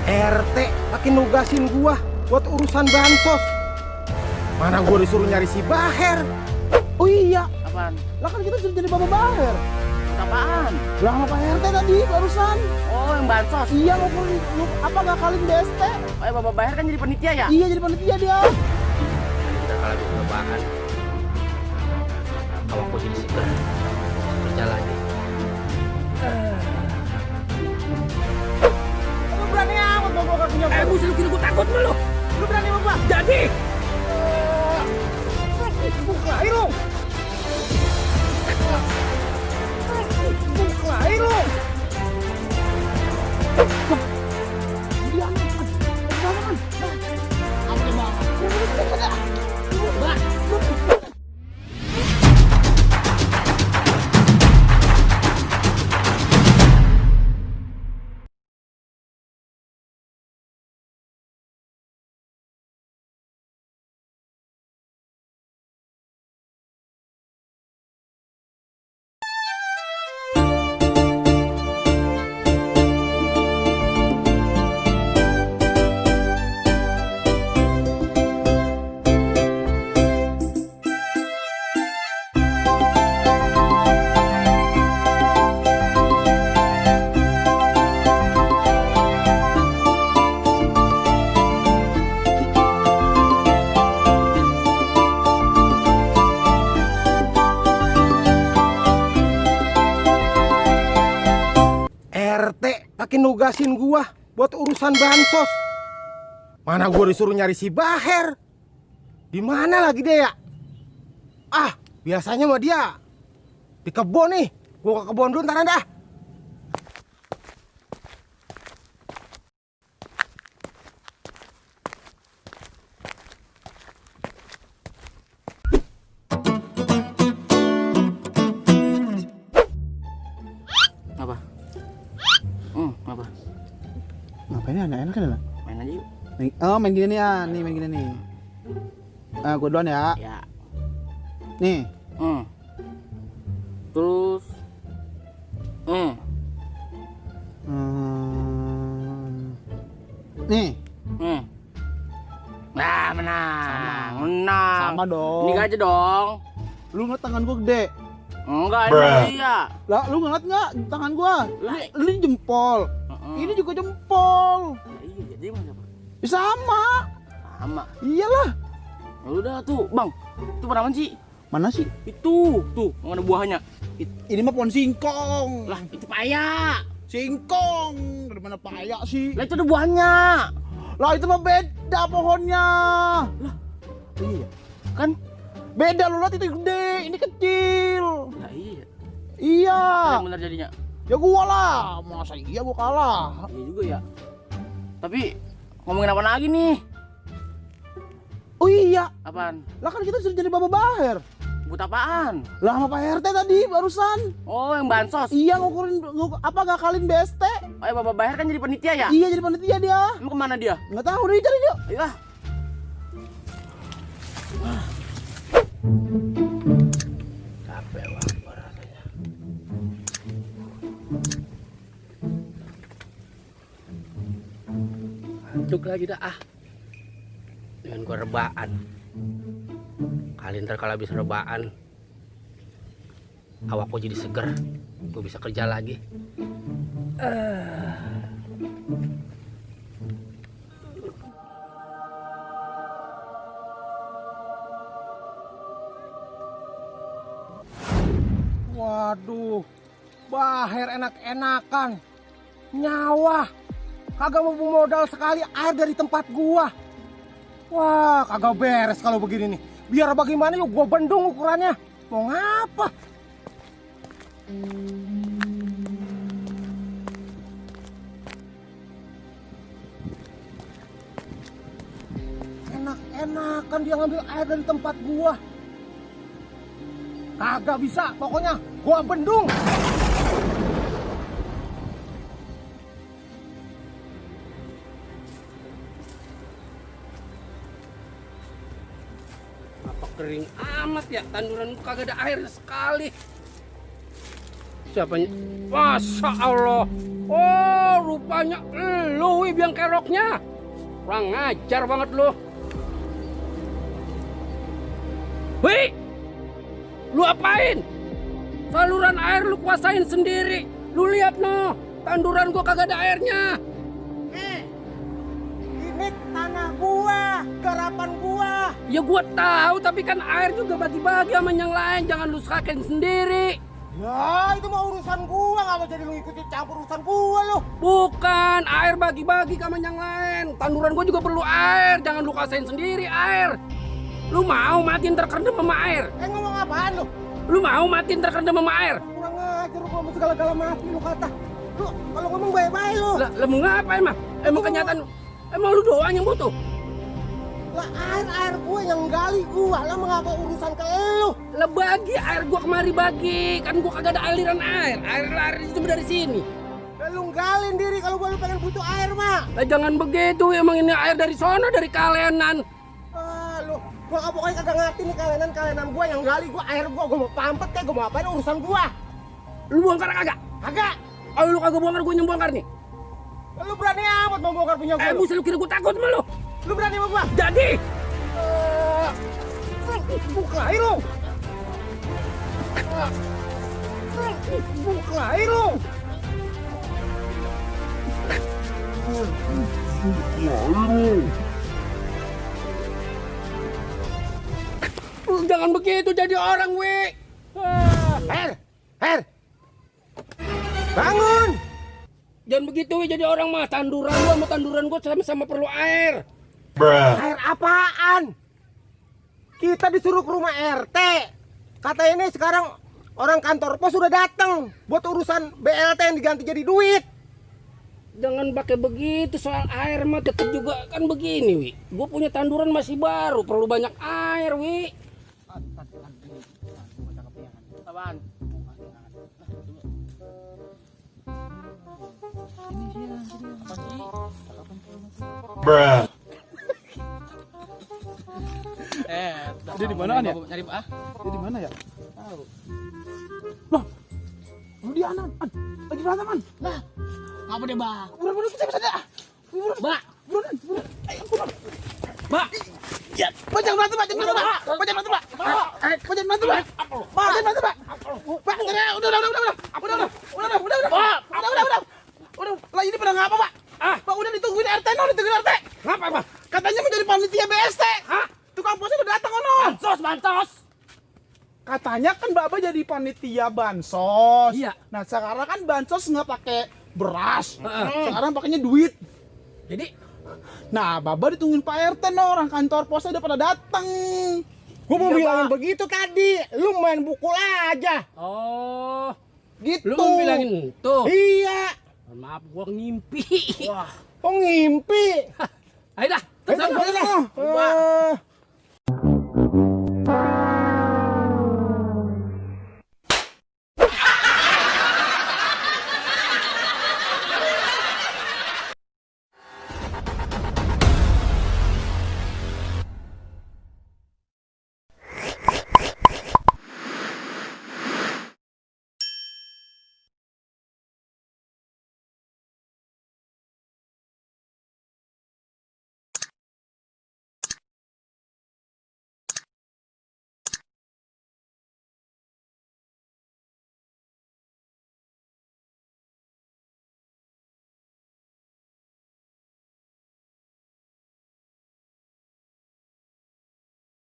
RT makin nugasin gua buat urusan bansos. Mana gua disuruh nyari si Baher. Oh iya, Apaan? lah kan kita sudah jadi Bapak Baher. Apaan? Lah sama Pak RT tadi barusan. Oh, yang bansos. Iya, lu apa ngakalin BST? Oh, ya Bapak Bahar kan jadi panitia ya? Iya, jadi panitia dia. Kita kalau di perubahan awak kok jadi seger kerja lagi. Lu berani amat bawa kakinya. Buset lu kira gue takut sama lu. Lu berani apa, Pak? Jadi Buklain lu. Buklain lu. RT makin nugasin gua buat urusan bansos. Mana gua disuruh nyari si Baher. Di mana lagi dia ya? Ah, biasanya mah dia di kebon nih. Gua ke kebon dulu ntaran dah. Apa? Apa? Ngapain ya? Enak kan? Main aja yuk. Oh, main gini nih ya. Nih, main gini nih. Gua duluan ya. Ya. Nih. Terus. Nih. Nah, menang. Menang. Sama dong. Ini aja dong. Lu ngeliat tangan gua gede. Enggak, ini iya. Lah, lu ngeliat nggak tangan gua? Lah, Ini jempol. Ini juga jempol. iya, jadi mana, Pak? Ya, sama. Sama. Iyalah. Ya udah tuh, Bang. Itu apa namanya sih? Mana sih? Itu, tuh, yang ada buahnya. Ini mah pohon singkong. Lah, itu paya. Singkong. Dari mana paya sih? Lah, itu ada buahnya. Lah, itu mah beda pohonnya. Lah, Iya. kan? Beda, lu lihat itu gede, ini kecil. Lah, iya. Iya. Yang benar jadinya. Ya gua lah. Masa iya gua kalah? Iya juga ya. Tapi ngomongin apa lagi nih? Oh iya. Apaan? Lah kan kita sudah jadi Bapak Baher. Buat apaan? Lah sama Pak RT tadi barusan. Oh, yang bansos. Iya ngakalin BST. Oh, ya Bapak Bahar kan jadi panitia ya? Iya, jadi panitia dia. Emang kemana dia? Nggak tahu, udah cari dia. Ayo ah. Capek banget gua rasanya. Ngantuk lagi dah dengan gua rebaan. Kali ntar kalau habis rebaan awak gua jadi seger, gua bisa kerja lagi. Waduh, Baher enak-enakan. Nyawa. Kagak mau modal sekali air dari tempat gua. Wah, kagak beres kalau begini nih. Biar bagaimana yuk gua bendung ukurannya. Mau ngapa? Enak-enakan dia ngambil air dari tempat gua. Kagak bisa, pokoknya gua bendung. Apa kering amat ya, tanduran kagak ada air sekali. Siapanya? Masya Allah. Oh, rupanya lu biang keroknya. Kurang ngajar banget lu. Wih, lu apain? Saluran air lu kuasain sendiri. Lu lihat no, tanduran gua kagak ada airnya. Ini tanah gua, garapan gua. Ya gua tahu, tapi kan air juga bagi-bagi sama yang lain. Jangan lu sakain sendiri. Ya itu mah urusan gua, nggak mau jadi lu ikutin campur urusan gua lu. Bukan, air bagi-bagi sama yang lain. Tanduran gua juga perlu air. Jangan lu kasain sendiri air. Lu mau matiin terkerendam sama air? Ngomong apaan lu? Lu mau matiin terkerendam sama air? Kurang ajar lu kalau segala-gala mati lu kata. Lu kalau ngomong baik-baik lu. Lah mau ngapa emang? Emang kenyataan emang lu doang yang butuh? Lah air gua yang gali gua, lah mengapa urusan ke lu? Lah bagi air gua kemari bagi. Kan gua kagak ada aliran air. Air itu dari sini. Lah lu galin diri kalau gua lu pengen butuh air mah. Lah jangan begitu, emang ini air dari sono dari kalenan. Lu gua pokoknya kagak ngerti nih kalenan gua yang gali gua air gua mau pampet kayak gua mau apain urusan gua. Lu bongkar kagak? Kagak. Kalau lu kagak bongkar gua yang bongkar nih. Lu berani amat mau bongkar punya gua. Buset, lu kira gua takut sama lu? Lu berani sama gua? Jadi Buka air lu. Buka air lu. jangan begitu jadi orang, Wi. Her. Bangun. Jangan begitu, Wi, jadi orang mah. Tanduran gua sama tanduran gua sama-sama perlu air. Air apaan? Kita disuruh ke rumah RT. Kata ini sekarang orang kantor pos sudah datang buat urusan BLT yang diganti jadi duit. Jangan pakai begitu, soal air mah tetap juga kan begini, Wi. Gua punya tanduran masih baru, perlu banyak air, Wi. Apaan? Dia di manaan ya? Nyari ah? Dia di mana ya? Loh, lu di anan, lagi berantem an? Lah, ngapa deh, Bang? Buruan bisa dah. Mbak, Buruan. Mbak. Ya, jangan berantem, Pak. Jangan berantem, Pak. Jangan berantem, Pak. Jangan berantem, Pak. Jangan berantem, Pak. Pak, udah. Udah. Lah ini pada ngapa, Pak? Pak udah ditungguin RT, ditungguin RT. Ngapa, Pak? Katanya mau jadi panitia BST. Hah? Tukang posnya udah datang, ono. Bansos. Katanya kan Bapak jadi panitia bansos. Iya. Nah sekarang kan bansos nggak pakai beras, Heeh. sekarang pakainya duit. Jadi, Nah Bapak ditungguin Pak RT, orang kantor posnya udah pada datang. Gua mau Iya, bilangin Pak. begitu tadi. Lu main bukul aja. oh, Gitu. lu mau bilangin tuh. Iya. Maaf, gua ngimpi. Oh ngimpi. Ayo dah, Ayo, terserah. ayo, ayo.